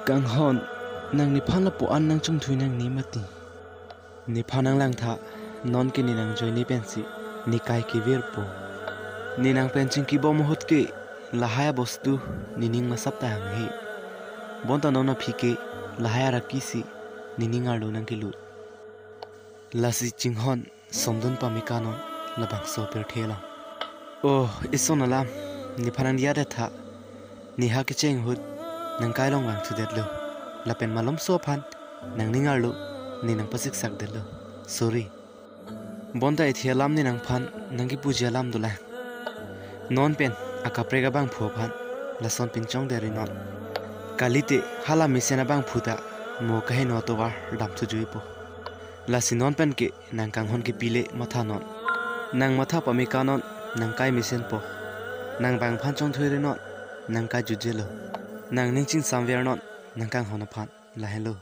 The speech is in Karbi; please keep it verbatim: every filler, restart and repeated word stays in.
Kanghon, nang nephan lapu-an nangchongthui nangne mati. Nephan nanglangtha, nonke ne nangjoine pensi ne kai kevirpo. Ne nangpen chingkibom ahut ke lahai abostu nening masap ta hanghe. Bonta non aphi ke lahai araki si nening arlo nangkelut. Lasi chinghon somdun pamekanon labangso apirthe along. Oh, ison alam, nephan nangdiya detha. Neha kecheng ahut nangkai along vangthudetlo. Lapen malomso aphan nangning arlo ne nangpasiksak detlo. Sorry. Bonta ethi alam ne nangphan nangkipuji alam dolang. Non pen akaprek abangphu aphan lason pinchong derinon. Kalite hala mesen abangphu ta mo kaheno atovar damthujuipo. Lasi non penke nang kanghon kepile mathanon. Nang matha pamekanon nangkai mesenpo. Nang bangphan chongthuirinon nangkai jutjelo. Nang ning chingsamvernon nang kanghon aphan, lahenlo.